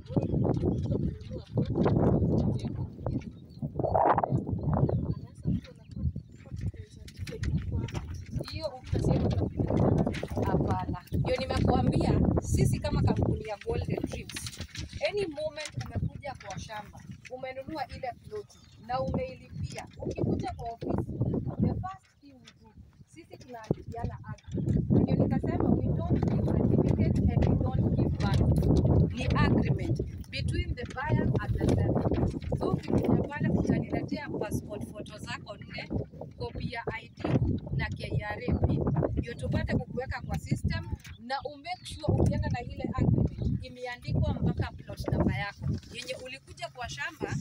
Mtu amenunua plot, kujenga. Sasa mtu anakuwa inakuwa Hiyo kazi yako inakuja. Hapana, ndio nimekuambia sisi kama kampuni ya Golden Dreams, any moment umekuja kwa shamba, umenunua ile ploti na umeilipia, ukikuja kwa ofisi, the first thing we do, sisi tunaandikiana agreement. Na ndio nikasema we don't give certificate and we don't give bank. Ni agreement between the buyer and the seller. So ukikuja pale utaniletea passport photo zako nne, copy ya ID na KRA pin, ndio tupate kukuweka kwa system na umake sure ukienda na ile agreement imeandikwa mpaka plot namba yako yenye ulikuja kwa shamba.